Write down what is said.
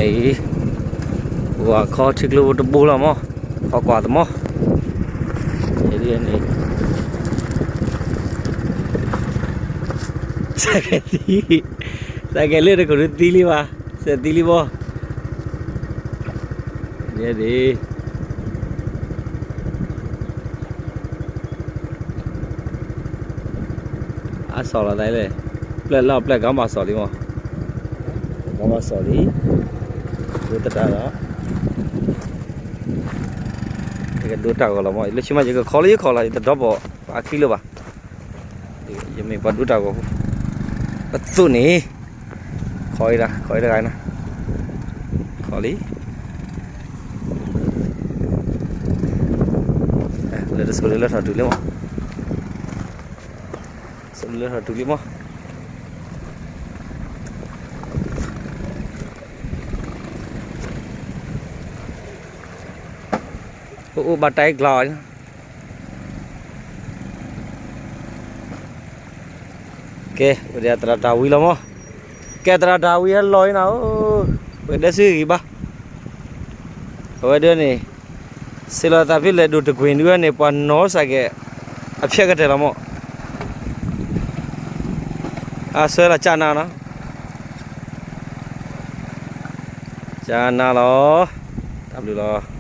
အံၤ ပှၤခီထံကျိဖိတဘိလီၤမး, ခီကွၢ်သမီၣ်, န့ၣ် စဲးကဲးသံ, စဲးကဲးလၢတခိၣ်ဒုးသံလံဘၣ်, စဲးသံလံဘီ, န့ၣ် အစီၣ်လီၤသးလဲၣ်, ပျဲၢ်လီၤပျဲၢ်ကမၤစီၣ်လံမး, ကမၤစီၣ်လံ, ဒိတတၢ်လီၤ, ယကဒိတၢ်ဂီၤလီၤမး, လၢဆံမးယကခီလၢယခီလီၤ, ယတဒီဘီၣ်ပှၤအခံလၢၤဘၣ်, ယမ့ၢ်ပှၤဒိတၢ်ဂီၤဖိ, ပသူၣ်န့ၣ်, ခီအံၤဒၣ် ခီအံၤတဂၤနၤ, ခီလံ, လၢတဆိလၢလၢထီၣ်တုၤလံမး, ဆိလၢလၢထီၣ်တုၤလံမး, အိၣ်အိၣ်ဘၣ်တၢ်အံၤကျီၤ, ကဲ ဝဲဒၣ်သရၣ်ဒၤဝံးလီၤမး, ကဲသရၣ်ဒၤဝံးဟဲလီၤအံၤနၤဧၢ, ပကဒဲစုဂံၢ်ဘါ, အဝဲဒၣ်န့ၣ်, စ့လီၤသးဖဲလဲၣ်ဒိၣ်တကွ့ၢ်ဒုးဝဲန့ၣ် ပှၤနီၣ်စးကဲး, အဖျဲၣ်ကတၢၢ်လီၤမး, အဆၢလီၤကၢ်နၤနီၤ, ကၢ်နၤလီၤ, တၢ်ဘျုးလီၤ.